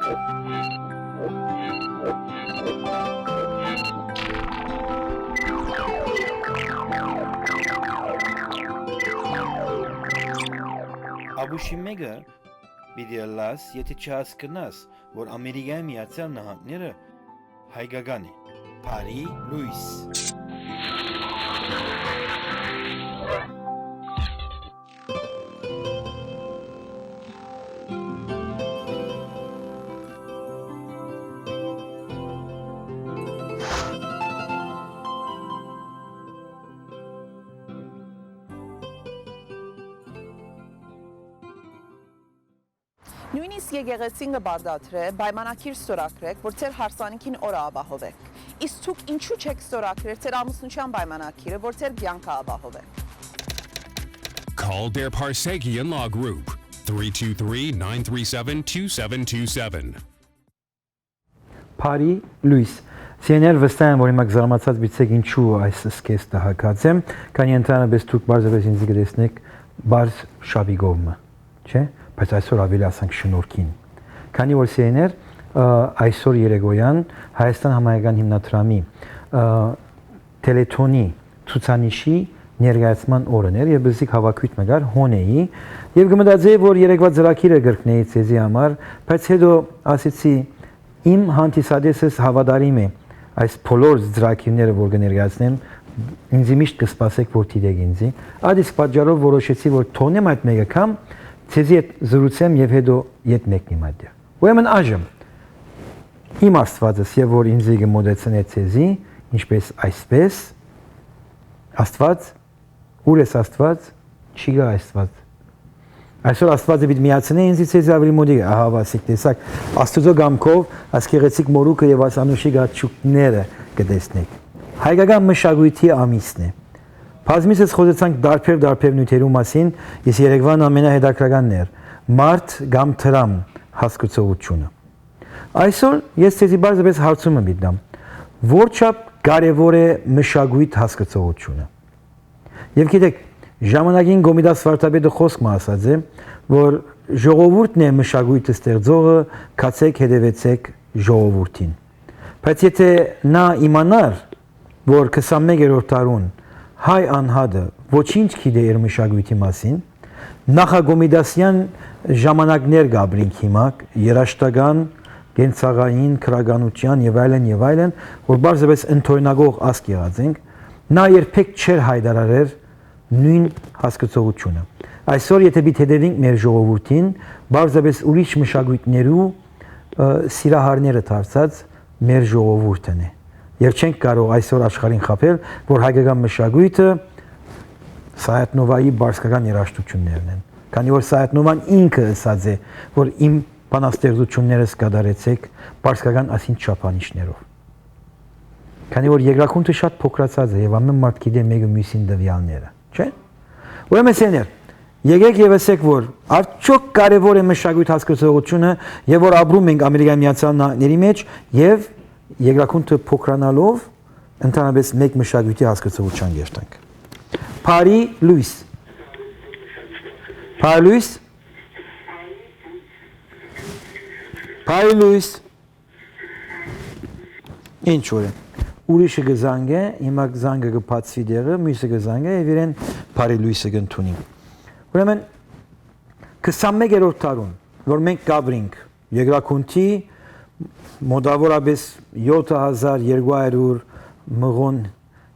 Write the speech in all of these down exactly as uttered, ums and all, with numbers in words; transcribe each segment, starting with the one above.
Ապուշի մէկը պիտի ըլլաս, եթէ չհասկնաս, որ Ամերիկայի Միացյալ Նահանգները հայկական է։ Բարի լոյս։ Նոյնիսկ եկեղեցին կը պարտադրէ պայմանագիր ստորագրէք, որ ձեր հարսանիքին օրը ապահովէք։ Իսկ դուք ինչո՞ւ չէք ստորագրեր ձեր ամուսնութեան պայմանագիրը, որ ձեր կեանքը ապահովէ։ Call Dear Parsegian Law Group, three two three, nine three seven, two seven two seven. Բարի լոյս։ Սիրելիներ, վստահ եմ, որ հիմա կզարմացած պիտի եք, ինչու այս սկեզբը հագած եմ, քանի ընդհանրապես դուք պարզապէս ինձ կը տեսնէք պարզ շապիկով մը, չէ՞, բայց այսօր աւելի ասանք շնորհքին։ Քանի որ, սիրելիներ, ը, այսօր երեկոյան Հայաստան Համայական Հիմնադրամի, ը, Թելեթոնի ցուցանիշի ներկայացման օրն էր եւ բզիկ հավաքոյթ մը կար, հոն էի, եւ կը մտածէի, որ երեկվա ծրագիրը կրկնեի ձեզի համար, բայց հետո ասեցի, իմ հանդիսատեսս հաւատարիմ է այս բոլոր ծրագիրները, որ կը ներկայացնեմ, ինձի միշտ կը սպասեք, որ դիտեք ինձի։ Այդ իսկ պատճառով որոշեցի, որ թողնեմ այդ մէկը կամ ձեզի հետ զրուցեմ եւ հետո ետ մեկնեմ այդտեղ։ Ուրեմն այժմ իմ Աստուածս եւ որ ինձի կը մոտեցնէ ձեզի, ինչպես այսպես, Աստուած, ո՞ւր ես Աստուած, չի գա Աստուած։ Այսօր Աստուածը պիտի միացնէ ինձ ձեզի ավելի մոտիկ, ահա, ասիկ, տեսակ, Աստուծոյ կամքով այս գեղեցիկ մօրուքը եւ այս անուշիկ աչուկները կը տեսնեք։ Հայկական մշակոյթի ամիսն է։ Բազմիցս խօսեցանք տարբեր-տարբեր նիւթերու մասին, իսկ երեկվան ամենահետաքրքրականն էր՝ մարդ կամ դրամ հասկցողությունը։ Այսօր ես ձեզի պարզապէս հարցումը պիտի տամ. ո՞ր չափ կարեւոր է մշակոյթ հասկցողությունը։ Եւ գիտեք, ժամանակին Կոմիտաս վարդապետը խօսք մը ասած է, որ ժողովուրդն է մշակոյթը ստեղծողը, գացեք, հետեւեցեք ժողովուրդին։ Բայց եթէ նա իմանար, որ քսանմեկերորդ դարուն հայ անհատը ոչինչ գիտէ իր մշակոյթի մասին, նախակոմիտասյան ժամանակներ կ'ապրինք հիմա, երաժշտական, կենցաղային, գրականության եւ այլն եւ այլն, որ պարզապէս ընդօրինակող ազգ եղած ենք, նա երբեք չէր յայտարարեր նոյն հասկցողությունը։ Այսօր, եթէ պիտի հետեւինք մեր ժողովուրդին, պարզապէս ուրիշ մշակոյթներու, ը, սիրահարները դարձած մեր ժողովուրդն է։ Եւ չենք կարող այսօր աշխարհին խաբել, որ հայկական մշակոյթը Սայաթ Նովայի պարսկական երաժշտություններն են, քանի որ Սայաթ Նովան ինքը ըսած է, որ իմ բանաստեղծություններս կատարեցեք պարսկական ասին չափանիշներով։ Քանի որ երկրագունդը շատ փոքրացած է եւ ամէն մարդ գիտէ մէկը միւսին տուեալները, չէ՞։ Ուրեմն, սիրելիներ, եկեք եւ ըսեք, որ արդյոք կարեւոր է մշակոյթ հասկցողությունը եւ որ ապրում ենք Ամերիկայի Միացյալ Նահանգների մէջ եւ երկրագունդը փոքրանալով ընդհանրապես մէկ մշակոյթի հասկցողության կերտանք։ Բարի լոյս։ Բարի լոյս։ Բարի լոյս։ Ինչ որ է։ Ուրիշը կը զանգէ, հիմա զանգը կը բացուի տեղը, միւսը կը զանգէ եւ իրեն բարի լոյսը կ'ընդունի։ Ուրեմն, քսանմեկերորդ դարուն, որ մենք կ'ապրինք երկրագունդի մոտավորապես յոթ հազար երկու հարիւր մղոն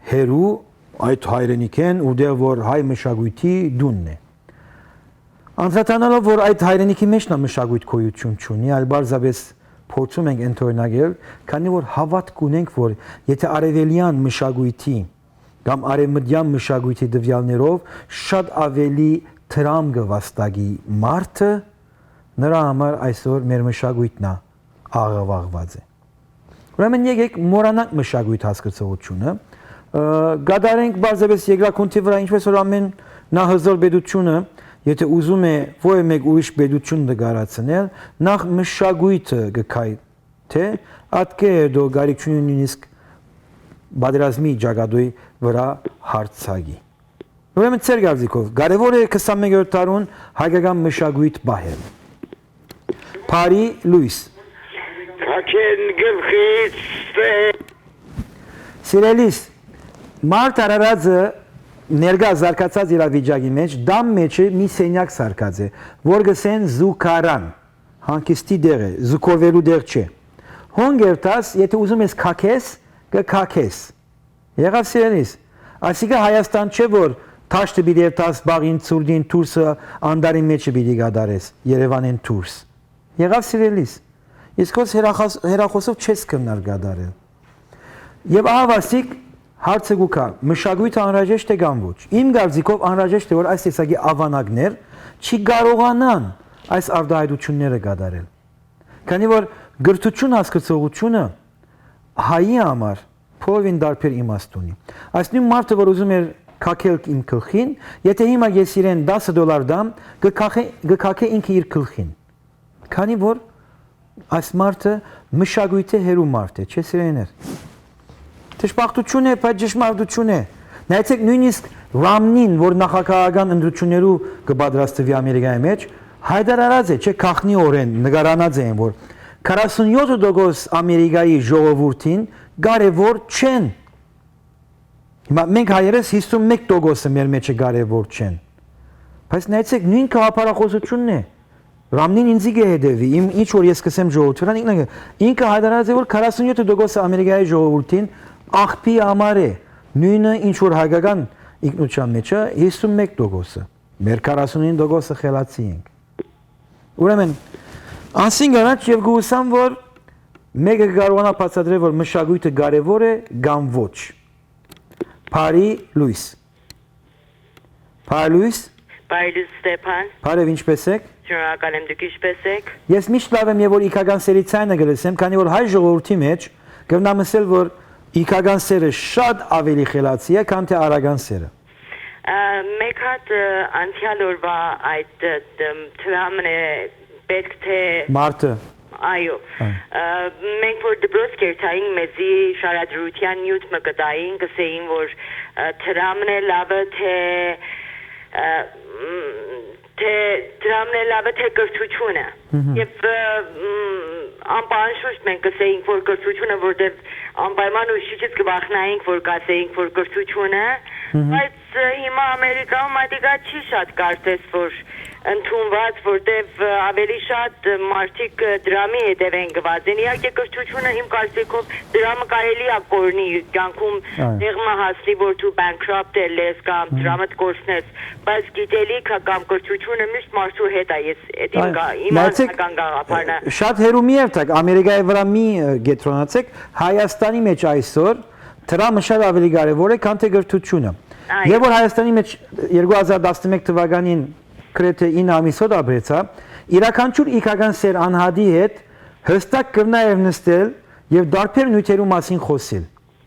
հեռու, այդ հայրենիքէն, ուրտեղ որ հայ մշակոյթի տունն է։ Անդրադառնալով, որ այդ հայրենիքի մէջ նա մշակոյթ գոյութիւն չունի, այլ պարզապէս փորձում ենք ընդօրինակել, քանի որ հաւատք ունենք, որ եթէ արեւելեան մշակոյթի կամ արեւմտեան մշակոյթի տուեալներով շատ ավելի դրամ կը վաստակի մարդը, նրա համար այսօր մեր մշակոյթն է աղաւաղուած է։ Ուրեմն եկեք մոռանանք մշակոյթ հասկցողությունը, ը, կատարենք պարզապէս երկրագունդի վրայ, ինչպես որ ամէն նահզոր պետությունը, եթէ ուզում է որևէ մէկ ուրիշ պետություն նկարացնել, նախ մշակոյթը կը քայ-, թե ատկէ հետո կարիք չունի նոյնիսկ պատերազմի ճակատոյ վրայ հարցակի։ Ուրեմն, ձեր կարծիքով, կարեւոր է քսանմեկերորդ դարուն հայկական մշակոյթ պահել։ Բարի լոյս։ Ակեն գլխից ստե։ Սիրելիս, մարդ արարածը ներկայ զարգացած իրավիճակի մեջ, դամ մեջը մի սենյակ սարկած է, որ գսեն զուգարան, հանգիստի տեղ է, զուգովելու տեղ չէ։ Հոն գերտաս, եթե ուզում ես քաքես, կը քաքես։ Եղավ, սիրելիս, ասիկա Հայաստան չէ, որ թաշտը պիտի երթաս բաղին, ցուրտին, դուրսը, անտարի մեջը պիտի կատարես, Երևանեն դուրս։ Եղավ, սիրելիս, իսկ հոս հեռախաս-, հեռախոսով չես կրնար կատարել։ Եւ ահա վասիկ հարցը կու գայ, մշակոյթը անհրաժեշտ է կամ ոչ։ Իմ կարծիքով անհրաժեշտ է, որ այս տեսակի ավանակներ չի կարողանան այս արտահայտությունները կատարել։ Քանի որ կրթություն հասկցողությունը հայի համար բոլորին տարբեր իմաստ ունի։ Այս նոյն մարդը, որ ուզում էր քակել իմ գլխին, եթե հիմա ես իրեն տասը դոլար տամ, կը քախե-, կը քակե ինքը իր գլխին։ Քանի որ այս մարդը մշակոյթէ հեռու մարդ է, չէ՞, սիրելիներ։ Դժբախտություն է, բայց ճշմարտություն է։ Նայեցեք, նոյնիսկ Ռամնին, որ նախագահական ընտրություններու կը պատրաստուի Ամերիկայի մեջ, հայտարարած է, չէ, գաղտնի օրէն նկարանած էին, որ քառասունյոթ տոկոս Ամերիկայի ժողովուրդին կարեւոր չեն։ Հիմա մենք հայերս հիսուն մեկ տոկոսը մեր մեջը կարեւոր չեն։ Բայց նայեցեք, նոյն գաղափարախոսությունն է։ Ռամնին ինձի կը հետեւի, իմ ինչ որ ես կսեմ ժողովուրդին, ինքն է, ինքը հայտարարած է, որ քառասունյոթ տոկոսը Ամերիկայի ժողովուրդին աղբի համար է, նոյնը ինչ որ հայկական ինքնության մեջ է, հիսուն մեկ տոկոսը, մեր քառասունհինգ տոկոսը խելացի ենք։ Ուրեմն, անսին առաջ եւ կհուսամ, որ մեկը կկարողանա բացատրել, որ մշակոյթը կարեւոր է կամ ոչ։ Բարի լույս։ Բարի լույս։ Բարի լույս, Ստեփան։ Բարև, ինչպե՞ս եք։ Շնորհակալ եմ, դուք ինչպե՞ս եք։ Ես միշտ լավ եմ, երբ որ իգական սերի ձայնը կը լսեմ, քանի որ հայ ժողովուրդի մեջ կրնամ ասել, որ իգական սերը շատ ավելի խելացի է, քան թե արական սերը։ Ա, մեկ հատ, ը, անցյալ օրվա այդ, ը, դ-, դրամն է, պետք թե Մարտը։ Այո։ Այ։ Ա, մենք որ դպրոց կերթայինք, մեզի շարադրութեան նիւթ մը կտային, կսեին, որ, ա, դրամն է լավը, թե, ա, մ, թե դրամն է լավը, թե կրթությունը։ Մհմ։ Եվ, ը, մ, անպայման շուշտ մենք կսեինք, որ կրթությունը, որտեւ անպայման ուսուցիչից կվախնայինք, որ կասեինք, որ կրթությունը, Մհմ։ բայց, ը, հիմա Ամերիկայում ատիկա չի շատ կարծես, որ ընդունված, որտեւ, ը, ավելի շատ, ը, մարդիկ, ը, դրամի հետեւէն գուազեն։ Իհարկե, կրթությունը իմ կարծիքով դրամը կարելի է կորնի կյանքում Այո։ Դեղ մը հասնի, որ դու bankrupt ելլես կամ Մհմ։ դրամդ կորցնես, բայց գիտելիքը կամ կրթությունը միշտ մարդու հետ է, ես էդ իմ Այո, գա-, իմ նայեցեք, անձնական գաղափարն է։ Շատ հեռու մի երթակ, Ամերիկայի վրա մի, ը, կետրոնացեք, Հայաստանի մեջ այսօր դրամը շատ ավելի կարևոր է, քան թե կրթությունը։ Այո։ Երբ որ Հայաստանի մեջ երկու հազար տասնմեկ թվականին գրեթե ինը ամիս հոտ ապրեցա, իրականչուր իգական սեր անհատի հետ հստակ կրնայ էր նստել եւ տարբեր նիւթերու մասին խօսիլ։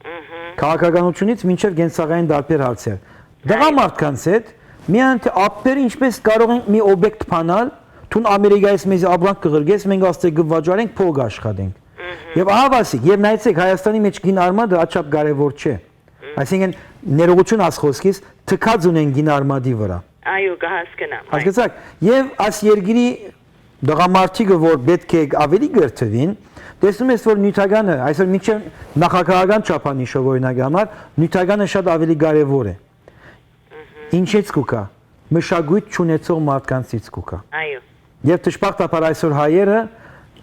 Մհմ։ Քաղաքականությունից մինչեւ կենցաղային տարբեր հարցեր։ Դղա Այո։ մարդկանց հետ միայն թե ափեր ինչպես կարող ենք մի օբյեկտ փանալ, դուն Ամերիկայից մեզի ապրանք կղրկես, մենք աստեղ կվաճառենք, փող կաշխատենք։ Մհմ։ Եվ ահա վասիկ, եւ նայեցեք, Հայաստանի մեջ գին արմատը աչափ կարեւոր չէ։ Մհմ։ Այսինքն, ներողություն աս խոսքիս, թքած ունեն գին արմատի վրա։ Այո, կհասկնամ, այո։ Հասկացաք, եւ այս երկրի տղամարդիկը, որ պետք է ավելի կրթվին, տեսնում ես, որ նիւթականը, այսօր մինչեւ նախագահական չափանիշով, օրինակ համար, նիւթականը շատ ավելի կարեւոր է։ Մհմ։ Ինչից կու գայ։ Մշակոյթ չունեցող մարդկանցից կու գայ։ Այո։ Եվ դժբախտաբար այսօր հայերը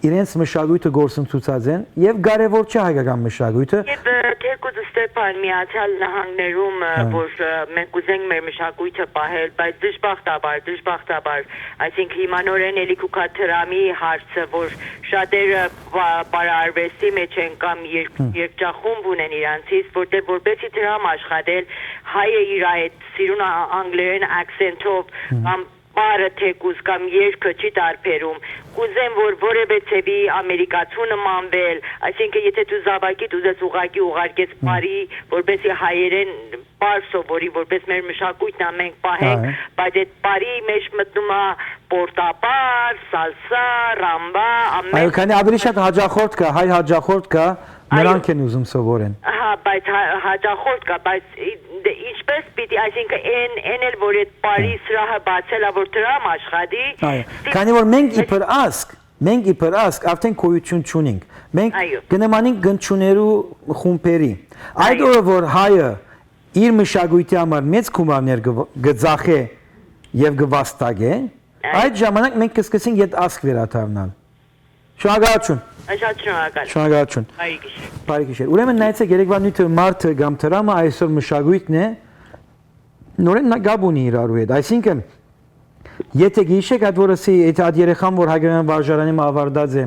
իրենց մշակոյթը գործընծուցած են, եւ կարեւոր չէ հայկական մշակոյթը։ Եվ, ը, թերկուզ Ստեփան Միացյալ Նահանգներում, ը, Հա։ որ, ը, մենք կուզենք մեր մշակոյթը պահել, բայց դժբախտաբար, դժբախտաբար, այսինքն հիմա նորեն էլի կու գայ դրամի հարցը, որ շատերը պա-, պարարվեստի մեջ են կամ երկ-, Հմ։ երկճախումբ ունեն իրանցից, որտեղ որպեսի դրամ աշխատել, հայը իր այդ սիրուն ա-, անգլերեն accent-ով Հմ։ կամ պարը թեկուզ կամ երկը չի տարբերում։ Կուզեմ, որ որևէ ձևի ամերիկացու նմանվել, այսինքն եթե դու զավակիդ ուզես ուղակի ուղարկես Հմ։ պարի, որպեսի հայերեն պար սովորի, որպես մեր մշակույթն ա մենք պահենք, Այո։ բայց այդ պարի մեջ մտնում ա պորտապար, սալսա, ռամբա, ամեն Այո, քանի ավելի շատ հաճախորդ կա, հայ հաճախորդ կա, Այո։ նրանք են ուզում սովորեն։ Հա, բայց հա-, հաճախորդ կա, բայց ի-, դե, ինչպես պիտի, այսինքն, էն, էն էլ, որ այդ պարի Այո։ սրահը բացել ա, որ դրամ աշխատի, Այո, սի-, քանի որ մենք Այս իբր ազգ, Մենք իբր ազգ արդեն գոյութիւն չունինք։ Մենք Այո։ կը նմանենք գնչուներու խումբերի։ Այդ Այո։ օրը, որ հայը իր մշակոյթի համար մեծ գումարներ կը, կը ձախէ եւ կը վաստակէ, Այո։ այդ ժամանակ մենք կսկսենք յետ ազգ վերադառնալ։ Շնորհակալություն։ Շատ շնորհակալ։ Շնորհակալություն։ Բարի գիշեր։ Բարի գիշեր։ Ուրեմն նայեցեք, երեկվա նիւթը մարդը կամ դրամը այսօր մշակոյթն է, նորեն նա կապ ունի իրարու հետ։ Այսինքն, եթե գիշեք այդ որ ասի, եթե այդ երեխան, որ հայկական վարժարանի մը ավարտած է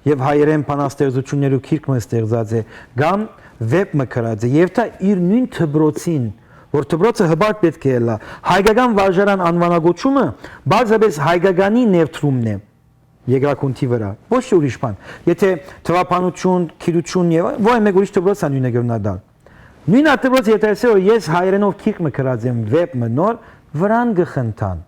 եւ հայերեն բանաստեղծություններու գիրք մը ստեղծած է, կամ վեպ մը գրած է, եւ դա իր նոյն դպրոցին, որ դպրոցը հպարտ պէտք է ըլլայ, հայկական վարժարան անուանագոչումը պարզապէս հայկականի ներդրումն է երկրագունդի վրա, ոչ թե ուրիշ բան։ Եթե թուաբանություն, գիտություն եւ ոչ մեկ ուրիշ դպրոց ա նոյնը կրնայ տալ։ Նոյն այդ դպրոց, եթե ասէ, որ ես հայերենով գիրք մը գրած եմ, վեպ մը նոր, վրան կը խնդան։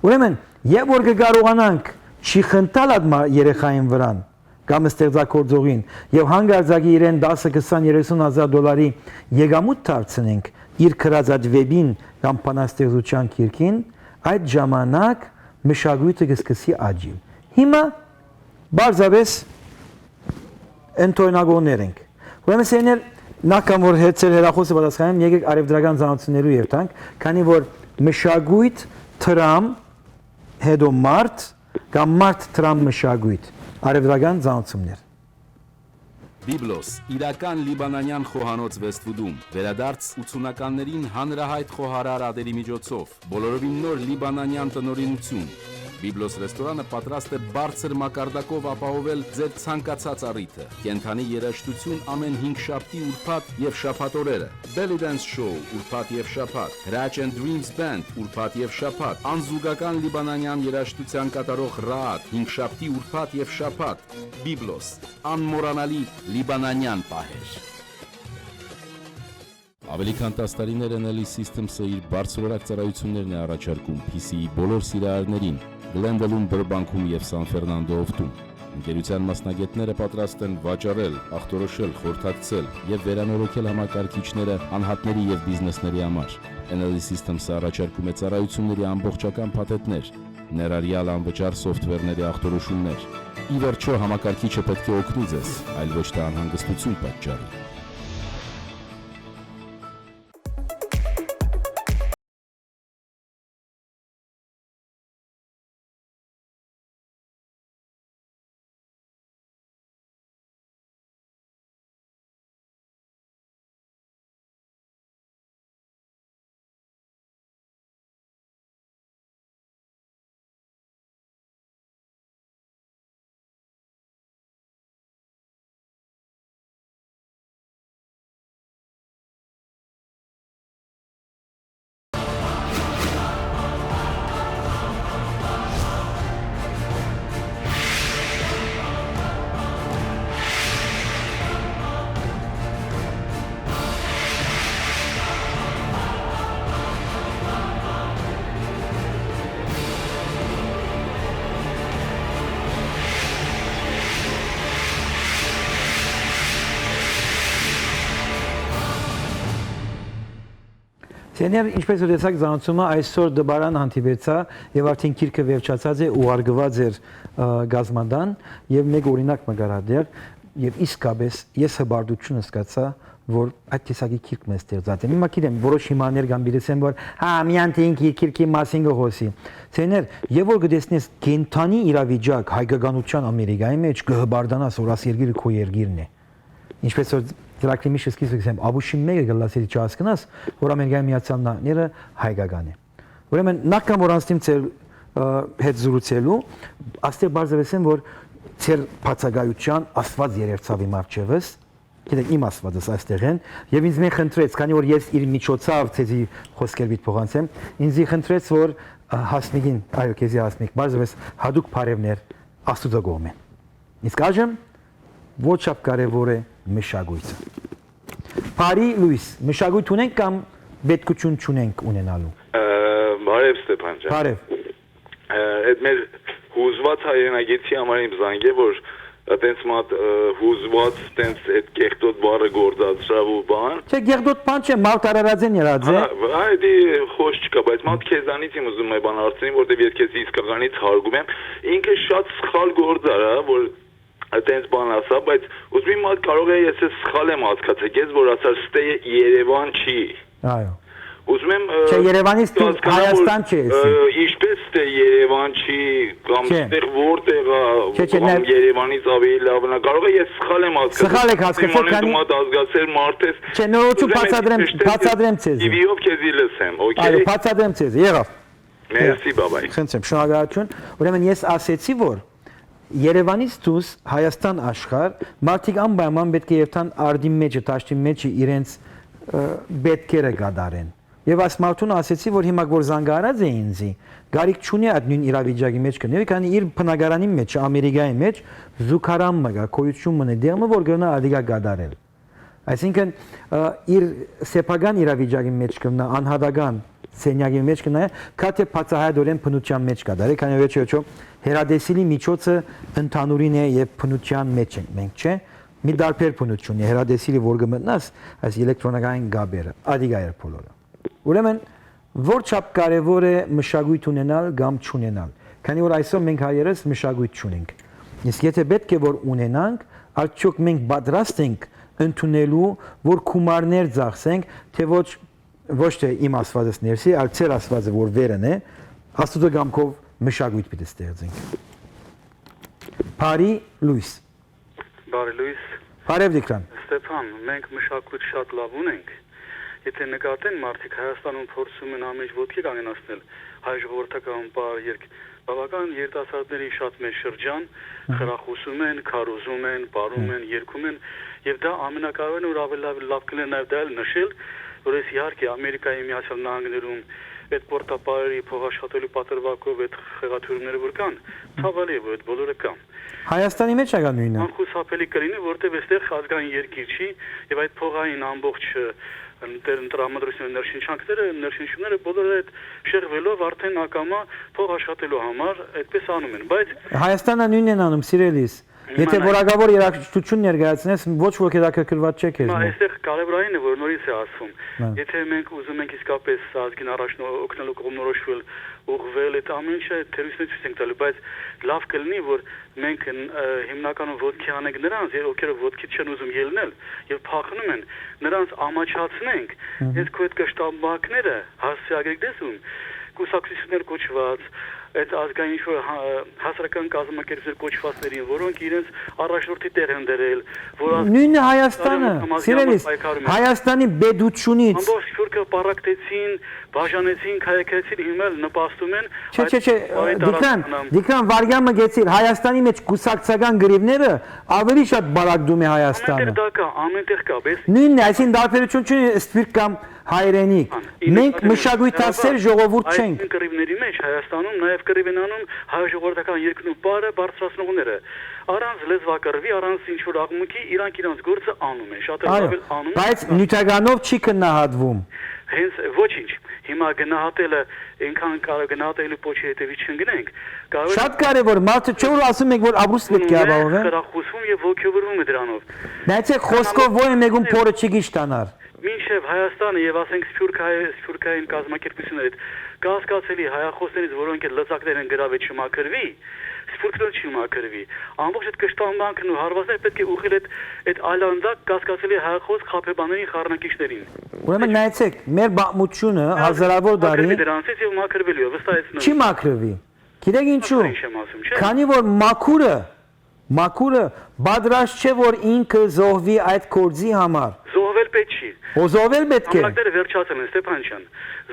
Ուրեմն, եւ որ կը կարողանանք չի խնդալ այդ մա-, երեխային վրան կամ ստեղծագործողին, եւ հանկարծակի իրեն տասը, քսան, երեսուն հազար դոլարի եկամուտ դարձնենք իր գրած այդ վեպին կամ բանաստեղծության գիրքին, այդ ժամանակ մշակոյթը կսկսի աճիլ։ Հիմա պարզապէս ընդօրինակողներ ենք։ Ուրեմն, սերներ, նախքան որ հե-, ձեր հեռախոսը պատասխանեմ, եկեք արևտրական ծանոթություններու երթանք, քանի որ մշակոյթ, դրամ, հետո մարդ, կամ մարդ, դրամ, մշակոյթ, արևտրական ծանոթություններ։ Բիբլոս, իրական լիբանանեան խոհանոց Վեսթվուդում, վերադարձ ութսունականներին հանրահայտ խոհարար ատելի միջոցով, բոլորովին նոր լիբանանեան տնօրինություն։ Բիբլոս ռեստորանը պատրաստ է բարձր մակարդակով ապահովել ձեր ցանկացած առիթը։ Կենդանի երաժշտություն ամէն հինգշաբթի, ուրբաթ եւ շաբաթ օրերը։ Belly Dance Show, ուրբաթ եւ շաբաթ։ Hraç and Dreams Band, ուրբաթ եւ շաբաթ։ Անզուգական լիբանանեան երաժշտության կատարող Raat, հինգշաբթի, ուրբաթ եւ շաբաթ։ Բիբլոս, անմոռանալի լիբանանեան պահեր։ Ավելի քան տաս տարիներ N L E Systems-ը իր բարձրորակ ծառայություններն է առաջարկում P C-ի բոլոր սիրահարներին Glendale-ում, Burbank-ում եւ San Fernando Opt-ում։ Ընկերության մասնագետները պատրաստ են վաճառել, ախտորոշել, խորհրդակցել եւ վերանորոգել համակարգիչները անհատների եւ բիզնեսների համար։ N L E Systems-ը առաջարկում է ծառայությունների ամբողջական փաթեթներ, ներառյալ անվճար սոֆթվերների ախտորոշումներ։ Ի վերջոյ, համակարգիչը պէտք է օգնի ձեզ, այլ ոչ թե անհանգստություն պատճառի։ Սերներ, ինչպես որ տեսաք, ծանոթցումը այսօր տպարան հանդիպեցայ եւ արդեն գիրքը վերջացած է, ուղարկուած էր, ը, գազմանտան, եւ մեկ օրինակ մը կար ատեղ, եւ իսկապէս ես հպարտություն զգացայ, որ այդ տեսակի գիրք մը ստեղծած եմ։ Հիմա գիտեմ, որոշ հիմարներ կան, պիտի ասեն, որ հա, միայն թե ինքը գիրքի մասին կը խօսի։ Սերներ, եւ որ կտեսնես կենդանի իրավիճակ հայկականության Ամերիկայի մեջ, կը հպարտանաս, որ աս երկիրը քո երկիրն է։ Ինչպես որ ծրագրի միշտ սկիզբը կսեմ, աբուշի մեկը կլաս, եթե չհասկնաս, որ Ամերիկայի Միացյալ Նահանգները հայկական է։ Ուրեմն, նախքան որ անցնեմ ձեր, ը, հետ զրուցելու, աստեղ բարձրացնեմ, որ ձեր բացակայության Աստված երերցաւ իմ առջևս, գիտեք, իմ Աստվածս այստեղ են, եւ ինձ մեն խնդրեց, քանի որ ես իր միջոցով ձեզի խոսքեր պիտի փոխանցեմ, ինձի խնդրեց, որ, ը, Հասմիկին, այո, քեզի Հասմիկ, բարձրապես հատուկ բարևներ Աստուծո կողմէն։ Իսկ այժմ, ոչ շատ կարեւոր է մշակոյթը։ Բարի լոյս, մշակոյթ ունենք կամ պետքութիւն չունենք ունենալու։ Ը, բարև, Ստեփան ջան։ Բարև։ Ը, այդ մեր հուզված հայրենակիցի համար իմ զանգ է, որ Տենց մատ, ը, հուզուած, տենց այդ կեղտոտ բառը գործածրաւ ու բան։ Չէ, կեղտոտ բան չէ, մարդ արարած են եղած է։ Հա, այդ խոշ չկա, բայց մատ քեզանից իմ ուզում է բան հարցնեմ, որտեվ ես քեզ իսկականից հարգում եմ։ Ինքը շատ սխալ գործ արա, որ տենց բան ասա, բայց ուզում եմ մատ կարող է ես ես սխալ եմ հասկացա, քեզ որ ասար ստե Երևան չի։ Այո։ Ուզում եմ, ը, Չէ, Երևանից դուրս հասկանամ, որ, Հայաստան չէ ը, էսի։ Ինչպես ստե Երևան չի, կամ Չէ։ ստեղ որտեղ ա, Չէ, չէ, կամ նայ- Երևանից ավելի լավն է, կարող է ես սխալ եմ հասկացա, Սխալ եք հասկացա, իմ անունը քանի դու մատ ազգասեր մարդ ես, Չէ, նորություն ուզում եմ բացատրեմ, ճշտել, բացատրեմ ձեզի։ Տիվիով քեզի լսեմ, օքեյ։ Այո, բացատրեմ ձեզի, եղավ։ Մերսի, բաբայ։ Խնդրեմ, շնորհակալություն։ Ուրեմն ես ասեցի, որ Երևանից դուրս Հայաստան աշխարհ մարդիկ անպայման պէտք է երթան արդի մէջը, դաշտի մէջը իրենց, ը, պէտքերը կատարեն։ Եւ այս մարդուն ասեցի, որ հիմա որ զանգարած է ինձի, գարիք չունի այդ նույն իրավիճակի մեջ կնեւի, քանի իր բնակարանի մեջ, Ամերիկայի մեջ զուգարան մը կա, գոյութիւն մը, դեղ մը, որ կրնայ ադիգա կատարել։ Այսինքն, ը, իր սեփական իրավիճակի մեջ կնայ, անհատական սենյակի մեջ կնայ, քա թէ բացահայտօրէն բնութեան մեջ կատարի, քանի որ, չէ, հերատեսիլի միջոցը ընդհանուրին է եւ բնութեան մեջ ենք մենք, չէ՞։ Մի տարբեր բնութիւն է, հերատեսիլի որ կը մտնաս, այս էլեկտրոնական կապերը, ադիգա էր բոլորը։ Ուրեմն, որ չափ կարեւոր է մշակոյթ ունենալ կամ չունենալ, քանի որ այսօր մենք հայերս մշակոյթ չունենք։ Իսկ եթե պէտք է որ ունենանք, արդյոք մենք պատրաստ ենք ընդունելու, որ գումարներ ծախսենք, թէ ոչ, ոչ թէ իմ ասվածս ներսի, այլ ձեր ասվածը որ վերն է, Աստուծոյ կամքով մշակոյթ պիտի ստեղծենք։ Բարի լույս։ Բարի լույս։ Բարև Տիգրան։ Ստեփան, մենք մշակոյթ շատ լավ ունենք։ Եթե նկատեն, մարդիկ Հայաստանում փորձում են ամեն ինչ ոտքի կանգնացնել հայ ժողովրդական պար երկ-, բավական երիտասարդների շատ մեծ շրջան, Ահա։ խրախուսում են, քարոզում են, պարում Հմ։ են, երգում են, եւ դա ամենակարևորն է, որ ավելի լավ, լավ կլինի նաեւ դա էլ նշել, որ ես իհարկե Ամերիկայի Միացյալ Նահանգներում այդ պորտապարերի փոխաշխատելու պատրվակով այդ խեղաթյուրումները որ կան, ցաւալի է, որ այդ բոլորը կան։ Հայաստանի մեջ ա նույնը։ Անխուսափելի կլինի, որտեւ այստեղ ազգային երկիր չի, եւ այդ փողային ամբողջ, ը, ընտր-, ընտրամադրությունը, ներշնչանքները, ներշնչումները բոլորը այդ շեղվելով արդեն ակամա փող աշխատելու համար այդպես անում են, բայց Հայաստանը նույնն են անում, սիրելիս։ Հիմա Եթե նայ- որակավոր երաժշտություն ներկայացնես, ոչ ոք հետաքրքրված չէ քեզ Հիմա մոտ։ այստեղ կարևոր այն է, որ նորից է ասվում։ Հա։ Եթե մենք ուզում ենք իսկապես ազգին առաջնո-, օգնելու կողմնորոշվել, ուղղվել, այդ ամեն ինչը թերուսինը ցույց ենք տալու, բայց լավ կլինի, որ մենք, ը, հիմնականում ոտքի հանենք նրանց, ովքեր ոտքի չեն ուզում ելնել եւ փախնում են, նրանց ամաչացնենք։ Մհմ։ Ես քո այդ կշտամբակները հասցեագրեք դեսում, կուսակցություններ կոչված, այդ ազգային ինչ-որ հա-, հասարակական կազմակերպություններ կոչվածներին, որոնք իրենց առաջնորդի տեղ են դրել, որ ազգ- Նույնն է Հայաստանը, Սարյանը համազգայինը սիրելիս, պայքարում է։ Հայաստանի պետությունից։ Ամբողջ Սփյուռքը պառակտեցին, բաժանեցին, քայքայեցին, հիմա էլ նպաստում են Չէ, այդ չէ, չէ, պարի Դիգրան, տարածքնամ։ Դիգրան, վարյան մը գեցիր, Հայաստանի մեջ կուսակցական գրիվները ավելի շատ բարակտում է Հայաստանը։ Ամենտեղ դա կա, ամենտեղ կա, բայց Նույնն է, այսինքն տարբերություն չունի Սփյուռք կամ հայրենիք։ Ան, Մենք ինքնին մշակույթասեր հրապարակ ժողովուրդ այդ չենք։ կռիվների մեջ Հայաստանում նաև կռիվ են անում հայ ժողովրդական երկնու պարը բարձրացնողները, առանց լեզվակռվի, առանց ինչ-որ աղմուկի, իրանք իրանց գործը անում են, շատ էլ Այո, լավ էլ անում բայց են։ նյութականով չի գնահատվում։ Հենց ոչինչ, հիմա գնահատելը, այնքան կարը գնահատելու պոչի հետևի չընկնենք, կարող է Շատ կարևոր, մարդը չէ որ ասում եք, որ Աբրուս պետք է Ունում է, ապահովեն։ խրախուսվում և ոգևորվում է դրանով։ Նայեցեք, խոսքով ո՞յ է մեկուն փորը չի գիշտանար։ Մինչև Հայաստանը և, ասենք, սփյուռքահայ-, սփյուռքային կազմակերպությունները, այդ կասկածելի հայախոսներից, որոնք այդ լծակներ են գրավել, չմաքրվի, սփյուռքն էլ չի մաքրվի։ Ամբողջ այդ կշտամբանքն ու հարվածները պետք է ուղղել այդ, այդ այլանդակ կասկածելի հայախոս խաբեբաներին, խառնակիչներին։ Ուրեմն նայեցեք, մեր պատմությունը հազարավոր տարի Մաքրվի դրանցից և մաքրվելու է, վստահեցնում Չի եմ։ մաքրվի։ Գիտեք ինչու։ Մաքուր ինչ եմ ասում, չէ՞։ Քանի որ մաքուրը, մաքուրը պատրաստ չէ, որ ինքը զոհվի այդ գործի համար։ Զոհվել պետք չի։ Օ, զոհվել պետք է։ Ժամանակները վերջացել են, Ստեփան ջան։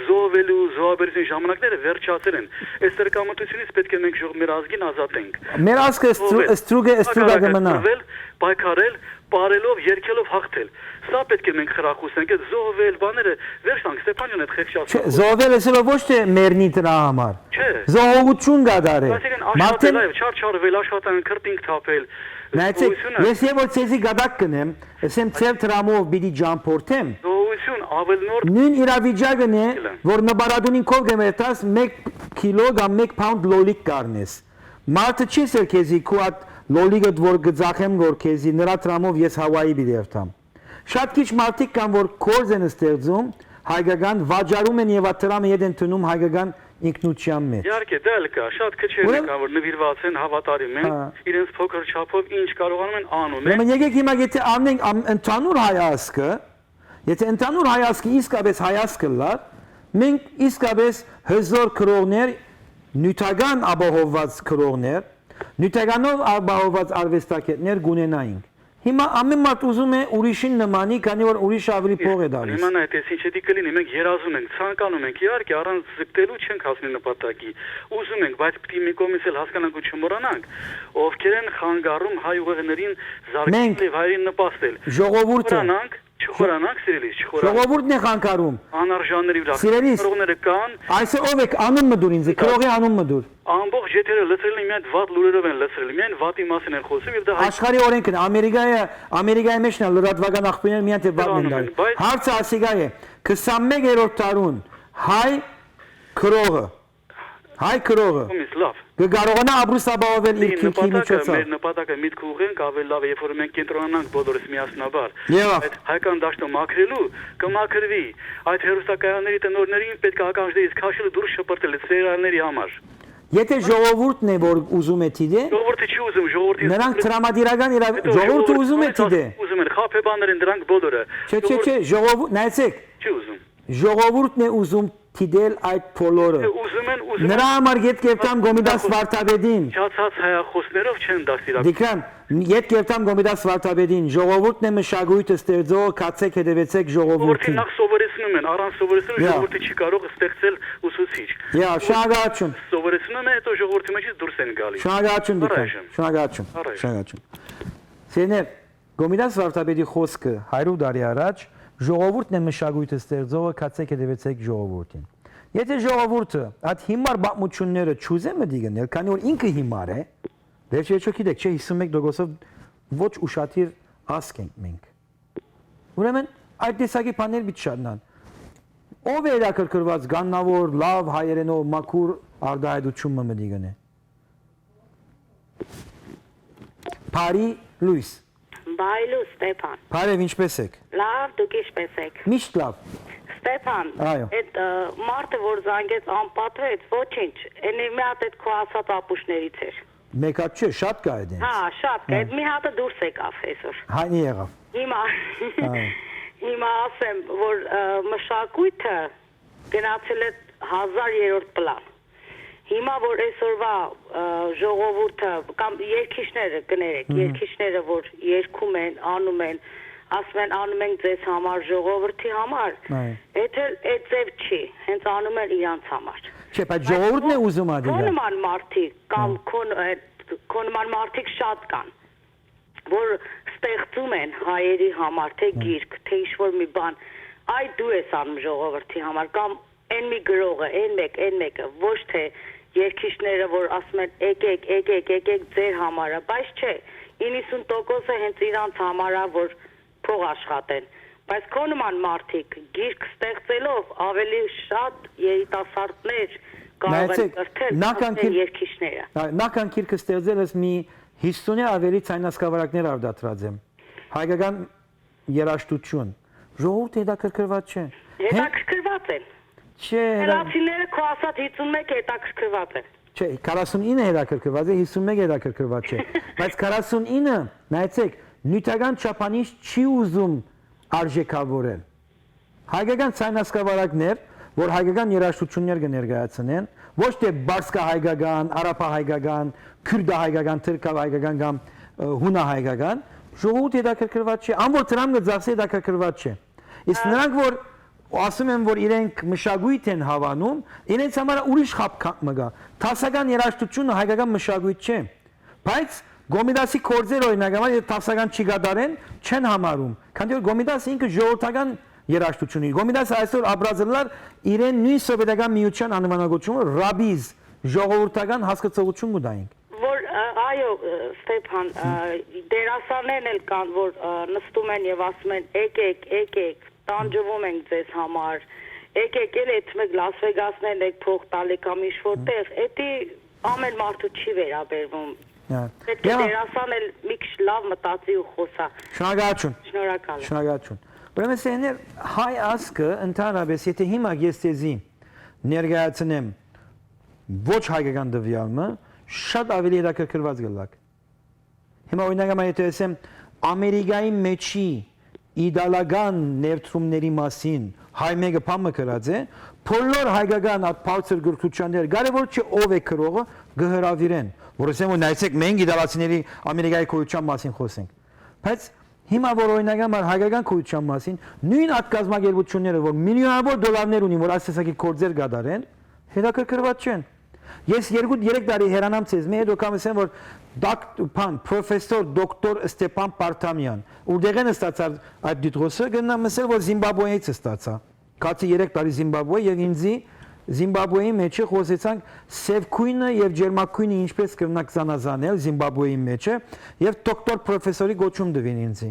Զոհվելու, զոհաբերության ժամանակները վերջացել են։ Այս սրկամտությունից պետք է մենք ժող-, մեր ազգին ազատենք։ Մեր ազգը ստրու-, Զոհվել։ ստրուկ է, ստրուկա կմնա։ Հակառակը կռվել, պայքարել, պարելով, երգելով հաղթել։ Սա պետք է մենք խրախուսենք, այդ զոհվել, բաները վերջ տանք, Ստեփան ջան, այդ խեղճ Չէ, ասում զոհվել էսելով ոչ թե մեռնի դրա համար։ Չէ։ Զոհողություն կատարել։ Այսինքն Մարդեն աշխատել, այո, չարչարվել, աշխատանք, քրտինք թափել։ Նայեցեք, Զոհությունը ես և որ ցեզի գադակ կնեմ, ասեմ, ձեր դրամով պիտի ճամփորդեմ։ Զոհություն, ավելնորդ Նույն իրավիճակն է, Գլան։ որ նպարատունին քով կմերթաս մեկ քիլո կամ մեկ փաունդ լոլիկ կառնես։ Մարդը չի սեր քեզի քու այդ լոլիկդ որ կը ծախեմ գոր քեզի, նրա դրամով ես Հաուայի պիտի երթամ։ Շատ քիչ մարդիկ կան, որ գործ են ստեղծում, հայկական վաճառում են եւ այդ դրամը ետ են դնում հայկական ինքնության մեջ։ Իհարկե, դա էլ կա, շատ քչերն են Ուրեմն կան, որ նվիրված են, հավատարիմ են, Հա։ իրենց փոքր չափով ինչ կարողանում են, անում են։ Ուրեմն եկեք հիմա եթե առնենք ամ-, ընդհանուր հայ ազգը, եթե ընդհանուր հայ ազգը իսկապես հայ ազգ ըլլար, մենք իսկապես հզոր գրողներ, նիւթական ապահովված գրողներ, նիւթականով ապահովված արուեստագետներ կունենայինք։ Հիմա ամեն մարդ ուզում է ուրիշին նմանի, քանի որ ուրիշը ավելի փող է տալիս։ Հիմա նայ, տես ինչ էդի կլինի, մենք երազում ենք, ցանկանում ենք, իհարկե, առանց զգտելու չենք հասնի նպատակի։ Ուզում ենք, բայց պիտի մի կողմից էլ հասկանանք ու չմոռանանք, ովքեր են խանգարում հայ ուղեղներին Մենք զարգանալ եւ հայերին նպաստել։ ժողովուրդը Չխորանանք, չխորանանք, սիրելիս, չխորանանք։ Ժողովուրդն է խանգարում։ Անարժանների վրա Սիրելիս, խանգարողները կան։ Այսօր ով եք, անուն մը դուր ինձ, Դուք գրողի անուն մը դուր։ Ամբողջ եթերը լցրել են, միայն վատ լուրերով են լցրել, միայն վատի մասին են խոսում եւ դա հայ Աշխարհի օրենքն է, Ամերիկայը, Ամերիկայի մեջ նա լրատվական աղբիներ միայն թե վատն են Անում են, տալիս։ բայց Հարցը ասիկա է, քսանմեկերորդ դարուն հայ գրողը, հայ գրողը Կողմից լավ։ կը կարողանա ապրուս ապահովել իր Մեր քիլքի նպատակը, միջոցով։ մեր նպատակը միտք ուղղենք ավելի լավ է, երբ որ մենք կենտրոնանանք բոլորս միասնաբար Եղավ։ այդ հայկական դաշտը մաքրելու, կմաքրվի։ Այդ հեռուստակայանների տնօրիներին պետք է ականջներից քաշել ու դուրս շպրտել այդ սերիալների համար։ Եթե ժողովուրդն է, որ ուզում է դիտե, Ժողովուրդը չի ուզում, ժողովուրդի նրանք տրամադիրական իրա-, Հետո ժողովուրդը ժողովուրդը ուզում է դիտե։ Ուզում են, խաբեբաներ են դրանք բոլորը։ Չէ, չէ, Ժողովուրդ- չէ, ժողովուրդ, նայեցեք, Չի ուզում։ ժողովուրդն է ուզում դիտել այդ բոլորը։ Դե, ուզում են, ուզում Նրա են համար ետ կերտամ Գոմիդաս Վարդապետին։ Չացած հայախոսներով չեն դաստիարակում։ Դիքրան, ետ կերտամ Գոմիդաս Վարդապետին, ժողովուրդն է մշակույթը ստեղծողը, կացեք, հետևեցեք ժողովուրդին։ Ժողովրդին նախ սովորեցնում են, առանց սովորեցնելու Յա։ ժողովուրդը չի կարող ստեղծել ուսուցիչ։ Յա, շնորհակալություն։ Սովորեցնում են, հետո ժողովրդի մեջ դուրս են գալիս։ Շնորհակալություն, Դիքրան, Առայժմ։ շնորհակալություն, Առայժմ։ շնորհակալություն։ Սիրներ, Գոմիդաս Վարդապետի խոսքը հարիւր տարի առաջ, «Ժողովուրդն է մշակոյթը ստեղծողը, կացեք, հետևեցեք ժողովուրդին»։ Եթե ժողովուրդը այդ հիմար պատմութիւնները չուզէ մտի գնել, քանի որ ինքը հիմար է, վերջի վերջո գիտեք, չէ, հիսուն մէկ տոկոսով ոչ ուշադիր ազգ ենք մենք։ Ուրեմն այդ տեսակի բաներ պիտի շարնան։ Ո՞վ է հետաքրքրուած կաննաւոր, լաւ հայերէնով, մաքուր արտահայտութիւն մը մտի գնէ։ Բարի լույս։ Բարի լույս, Ստեփան։ Բարև, ինչպե՞ս եք։ Լավ, դուք ինչպե՞ս եք։ Միշտ լավ։ Ստեփան, Այո։ այդ, ը, մարդը, որ զանգեց անպատվեց, ոչինչ, էնի մի հատ այդ քո ասած ապուշներից էր։ Մեկ հատ չէ, շատ կայ է դենց։ Հա, շատ կայ, Հա։ Այդ մի հատը դուրս եկավ այսօր։ Հա, նի եղավ։ Հիմա, Այո։ հիմա ասեմ, որ, ը, մշակույթը գնացել է հազար երրորդ պլան։ Հիմա որ այսօրվա, ը, ժողովուրդը կամ երկիշները կներեք, Մհմ։ երկիշները որ երկում են, անում են, ասում են, «Անում ենք ձեզ համար, ժողովրդի համար», Այո։ Էդ էլ այդ ձև չի, հենց անում են իրանց համար։ Չէ, բայց Բայց ժողովուրդն է քո-, ուզում ադիգա։ քո նման մարդիկ կամ Հա։ քո ն-, այդ, քո նման մարդիկ շատ կան, որ ստեղծում են հայերի համար, թե Հա։ գիրք, թե ինչ-որ մի բան, այդ դու ես անում ժողովրդի համար, կամ այն մի գրողը, այն մեկ, այն մեկը, ոչ թե երկիշները, որ ասում են, «Եկեք, եկեք, եկեք ձեր համարը», բայց չէ, իննսուն տոկոսը հենց իրանց համար ա, որ փող աշխատեն, բայց քո նման մարդիկ գիրք ստեղծելով ավելի շատ երիտասարդներ կարող են Նայեցեք, կրթել, նախքան քան քիչ-, երկիշները։ Այ, նախքան գիրքը ստեղծել ես, մի հիսունի ավելի ցայնասկավառակներ արտադրած եմ։ Հայկական երաժշտություն։ Ժողովուրդը հետաքրքրված չէ։ Հեն- Հետաքրքրված են։ Չէ, հետա- Հելացիները քո ասած հիսուն մեկ հետաքրքրված են։ Չէ, քառասունինը հետաքրքրված է, հիսուն մեկ հետաքրքրված չէ։ Բայց քառասունինը, նայեցեք, նիւթական չափանիշ չի ուզում արժեքավորել։ Հայկական ցայնասկավառակներ, որ հայկական երաժշտություններ կը ներկայացնեն, ոչ թե պարսկահայկական, արաբահայկական, քուրդահայկական, թրքահայկական կամ, ը, հունահայկական, ժողովուրդը հետաքրքրված չէ, ան որ դրամ կը ծախսի, հետաքրքրված չէ։ Իսկ Ա- նրանք, որ ասում են, որ իրենք մշակույթ են հաւանում, իրենց համար ուրիշ խաբկանք մը կայ։ Դասական երաժշտությունը հայկական մշակույթ չէ։ Բայց Կոմիտասի գործեր, օրինակ, համար, եթե դասական չի կատարեն, չեն համարում, քանի որ Կոմիտասը ինքը ժողովրդական երաժշտություն է։ Կոմիտասը այսօր ապրած ըլլար իրեն նոյն Սովետական Միութեան անուանակոչումը, ռաբիզ, ժողովրդական հասկացողություն կու տայինք։ Որ, ը, այո, ը, Ստեփան, ը, դերասաններն էլ կան, որ, ը, նստում են եւ ասում են, «Եկեք, եկեք, տանջվում ենք ձեզ համար, եկեք, էլ այդ մեկ Լաս Վեգասներն եք փող տալի կամ ինչ-որ տեղ», էդի ամեն մարդու չի վերաբերվում։ Հա։ Պետք է դերասան էլ մի քիչ լաւ մտածի ու խօսա։ Շնորհակալություն։ Շնորհակալ եմ։ Շնորհակալություն։ Ուրեմն, սեներ, հայ ազգը ընդհանրապես, եթե հիմա ես ձեզի ներկայացնեմ ոչ հայկական տվեալը, շատ ավելի հետաքրքրված կ'ըլլաք։ Հիմա, օրինակ, համար եթե ասեմ, Ամերիկայի մեջի իտալական ներդրումների մասին հայ մէկը բան մը գրած է, բոլոր հայկական այդ բարձր կրթութիւնները, կարեւոր չէ ով է գրողը, կը հրաւիրեն, որ ասեն, որ նայեցեք, մենք իտալացիների Ամերիկայի գոյութեան մասին խօսենք։ Բայց հիմա, որ, օրինակ, համար հայկական գոյութեան մասին, նոյն այդ կազմակերպութիւնները, որ միլիոնավոր դոլարներ ունին, որ այս տեսակի գործեր կատարեն, հետաքրքրված չեն։ Ես երկու-երեք տարի հեռանամ ձեզմէ, հետո կամ ասեմ, որ դոկ-, բան, պրոֆեսոր դոկտոր Ստեփան Պարթամեան, ուրդեղէն ստացար այդ դիտղոսը, կրնամ ասել, որ Զիմբաբուեից ստացայ։ Գացի երեք տարի Զիմբաբուե, եւ ինձի Զիմբաբուեի մէջը խօսեցանք սեւ գոյնը եւ ջերմագոյնը ինչպես կրնաք զանազանել Զիմբաբուեի մէջը, եւ դոկտոր պրոֆեսորի կոչում տուին ինձի։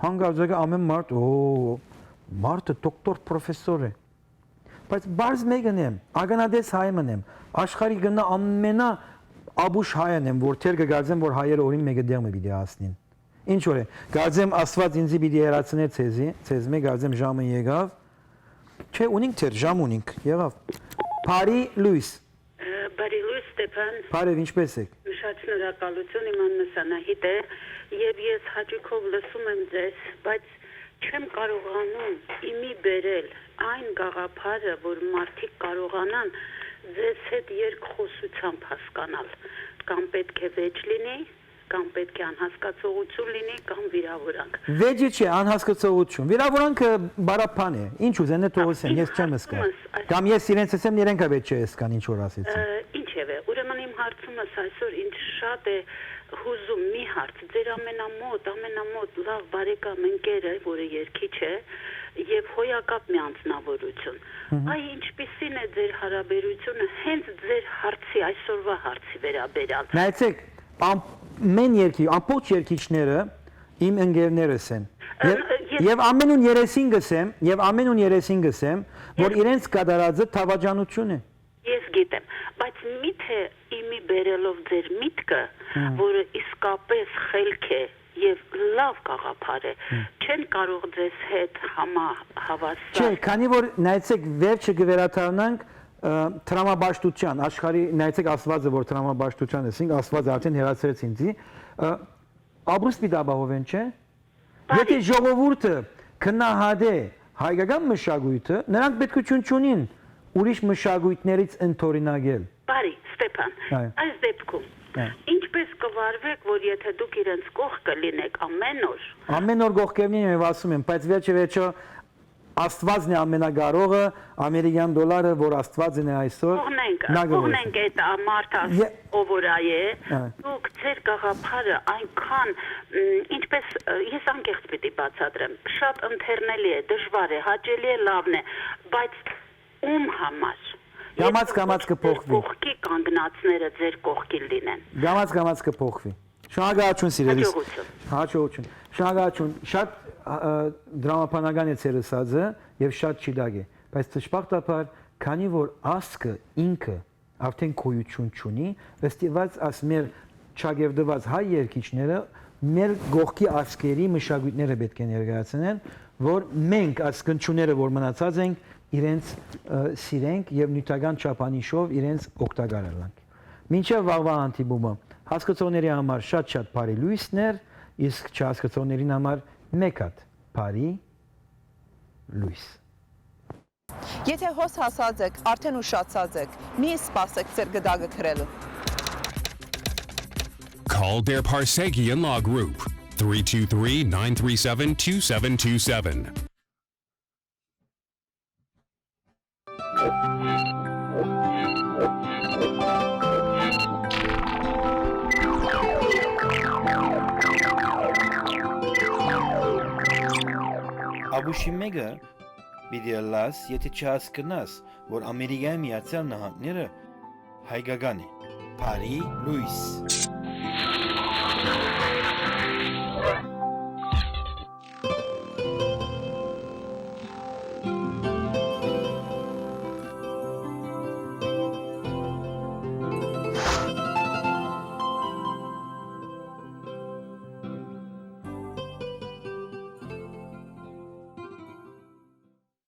Հանկարծ ամէն մարդ, օ, մարդը դոկտոր պրոֆեսոր է։ Բայց պարզ մէկն եմ, ականատես հայ մըն եմ, աշխարհի գնա ամենա ապուշ հայն եմ, որ դեռ կը կարծեմ, որ հայերը օրին մէկը տեղ մը պիտի հասնին։ Ինչ որ է, կարծեմ Աստուած ինձի պիտի հեռացնէ ձեզի, ձեզմէ, կարծեմ ժամը եկաւ։ Չէ, ունինք դեռ, ժամ ունինք, եղաւ։ Բարի լոյս։ Ը, բարի լոյս, Ստեփան։ Բարև, ինչպե՞ս եք։ Շատ շնորհակալություն, իմ անունս Անահիտ է, եւ ես հաճույքով լսում եմ ձեզ, բայց չեմ կարողանում իմի բերել այն գաղափարը, որ մարդիկ կարողանան ձեզ հետ երկխօսությամբ հասկանալ, կամ պէտք է վեճ լինի, կամ պէտք է անհասկացողություն լինի, կամ վիրաւորանք։ Վեճը չէ, անհասկացողություն։ Վիրաւորանքը բարաբան է։ Ինչ ուզեն, թող ասեն, ես չեմ ըսկար։ Ա, իմ հարցումս այս- Կամ ես իրենց ասեմ, իրենք ա վեճ չեն ըսկան, ինչ որ ասեցի։ Ը, ինչևէ, ուրեմն իմ հարցումս այսօր ինձ շատ է հուզում մի հարց։ Ձեր ամենամոտ, ամենամոտ լաւ բարեկամ ընկերը, որը երգիչ է, եւ հոյակապ մի անձնավորություն։ Մհմ։ Այ ինչպիսի՞ն է ձեր հարաբերությունը հենց ձեր հարցի, այսօրվա հարցի վերաբերյալ։ Նայեցեք, ամեն երկի-, ամբողջ երգիչները իմ ընկերներս են։ Ը, Եւ, ես- եւ ամենուն երեսին գսեմ, եւ ամենուն երեսին գսեմ, որ Ես- իրենց կատարածը դավաճանություն է։ Ես գիտեմ, բայց միթե իմի բերելով ձեր միտքը, Հմ։ որը իսկապես խելք է եւ լաւ գաղափար է, Հմ։ չեն կարող ձեզ հետ համա-, հավասար Չէ, քանի որ, նայեցեք, վերջը կվերադառնանք, ը, դրամապաշտության, աշխարհի, նայեցեք, Աստուածը, որ դրամապաշտության է, ասինք, Աստուածը արդեն հեռացրեց ինձի, ը, ապրուստ պիտի ապահովեն, չէ՞։ Բարի։ Եթե ժողովուրդը գնահատէ հայկական մշակոյթը, նրանք պետքութիւն չունին ուրիշ մշակոյթներից ընդօրինակել։ Բարի, Ստեփան, Այո։ այս դեպքում Այո։ ինչպես կվարվեք, որ եթե դուք իրենց կողքը լինեք ամեն օր։ Ամեն օր կողքը լինեմ եւ ասում եմ, բայց վերջը վերջը Աստուածն է ամենակարողը, ամերիկյան դոլարը, որ Աստուածն է այսօր, Թողնենք, նա կվերցնի։ Թողնենք այդ մարդը, Ե- ով որ այ է, Այո։ դուք ձեր գաղափարը այնքան, մ, ինչպես, ը, ես անկեղծ պիտի բացատրեմ, շատ ընթեռնելի է, դժվար է, հաճելի է, լավն է, բայց ում համար։ Կամաց-կամաց Եթե կփոխվի։ Ձեր կողքի կանգնածները ձեր կողքին լինեն։ Կամաց-կամաց կփոխվի։ Շնորհակալություն, սիրելիս։ Հաջողություն։ Հաջողություն։ Շնորհակալություն։ Շատ, ը, դրամաբանական է ձեր ըսածը եւ շատ ճիտակ է, բայց դժբախտաբար, քանի որ ազգը ինքը արդեն գոյություն չունի, ըստ եղած, աս մեր չակերտված հայ երգիչները մեր կողքի ազգերի մշակույթները պետք է ներկայացնեն, որ մենք, աս կնչուները, որ մնացած ենք, իրենց, ը, սիրենք եւ նիւթական չափանիշով իրենց օգտակար ըլլանք։ Մինչեւ վաղվա հանդիպումը, հասկացողների համար շատ-շատ բարի լոյսներ, իսկ չհասկացողներին համար մեկ հատ բարի լոյս։ Եթե հոս հասած եք, արդեն ուշացած եք, մի սպասեք ձեր գդակը գրելուն։ Call Dear Parsegi and Law Group, three two three, nine three seven, two seven two seven. Ապուշի մէկը պիտի ըլլաս, եթե չհասկնաս, որ Ամերիկայի Միացյալ Նահանգները հայկական է։ Բարի լոյս։